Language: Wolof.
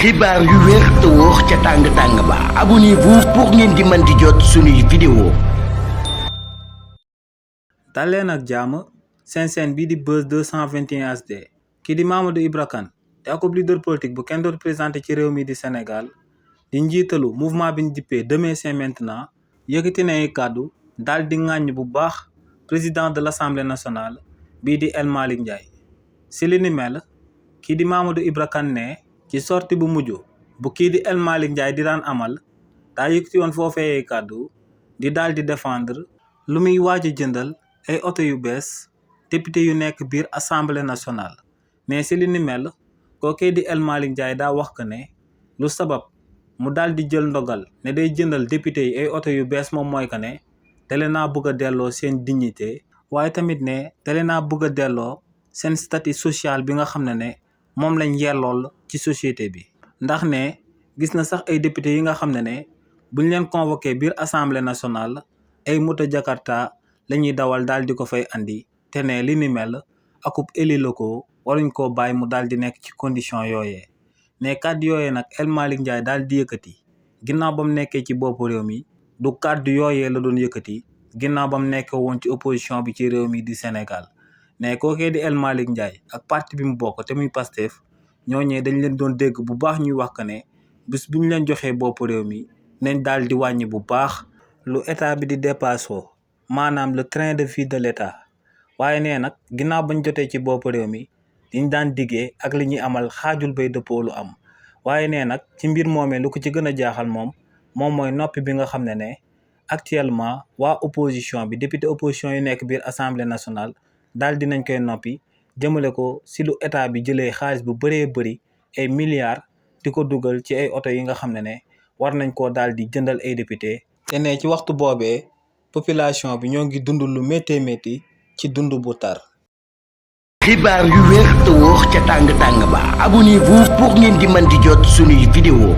xibaar yu wér te wóor ca tàng ba abonnez-vous pour ngeen di mën di jot suñuy vidéo. daleen ak jàmm seen chaîne bii di Buzz 221 HD kii di Mamadou Ibra Kane te akub leader politique bu kenn dootu présenté ci réew mi di Sénégal di njiitalu mouvement bi ñu dippee Demain c'est maintenant yëkkati na ay kàddu daal di ŋàññ bu baax président de l'Assemblée nationale bii di El Malick Ndiaye. si li ni mel kii di Mamadou Ibra Kane ne ci sortie bu mujj bu kii di El Malick Ndiaye di daan amal daa yëkkati woon foofee ay kàddu di daal di défendre lu muy waaj a jëndal ay oto yu bees député yu nekk biir assemblée nationale. mais si li ni mel kookee di El Malick Ndiaye daa wax que ne lu sabab mu daal di jël ndogal ne day jëndal député yi ay oto yu bees moom mooy que ne dale naa bëgg a delloo seen dignité waaye tamit ne dale naa bëgg a delloo seen statut social bi nga xam ne moom lañ yellool ci société bi. ndax ne gis na sax ay député yi nga xam ne buñ leen convoqué biir assemblée nationale ay moto Jakarta la ñuy dawal daal di ko fay andi te ne li ni mel akub élus locaux waruñ koo bàyyi mu daal di nekk ci condition yooyee. ne kàddu yooyee nag El Malick Ndiaye daal di yëkkati ginnaaw ba mu nekkee ci boppu réew mi du kàddu yooyee la doon yëkkati ginnaaw ba mu nekkee woon ci opposition bi ci réew mi di Sénégal. ne kookee di El Malick Ndiaye ak parti bi mu bokk te muy Pastef ñooñee dañ leen doon dégg bu baax ñuy wax que ne bis bu ñu leen joxee bopp réew mi nañ daal di wàññi bu baax lu état bi di dépassé maanaam le train de vie de l'état. waaye nee nag ginnaaw bañ jotee ci bopp réew mi liñ daan diggee ak li ñuy amal xaajul bay dëppoo lu am. waaye nee nag ci mbir moomee lu ko ci gën a jaaxal moom mooy noppi bi nga xam ne actuellement waa opposition bi député opposition yu nekk biir assemblée nationale daal dinañ koy noppi jëmale ko si lu état bi jëlee xaalis bu bëree bëri ay milliards di ko dugal ci ay oto yi nga xam ne war nañ koo daal di jëndal ay député. te ne ci waxtu boobee population bi ñoo ngi dund lu méttee métti ci dund bu tar. xibaar yu wér te wóor ca tàng ba abonnez-vous pour ngeen di mën di jot suñuy vidéo.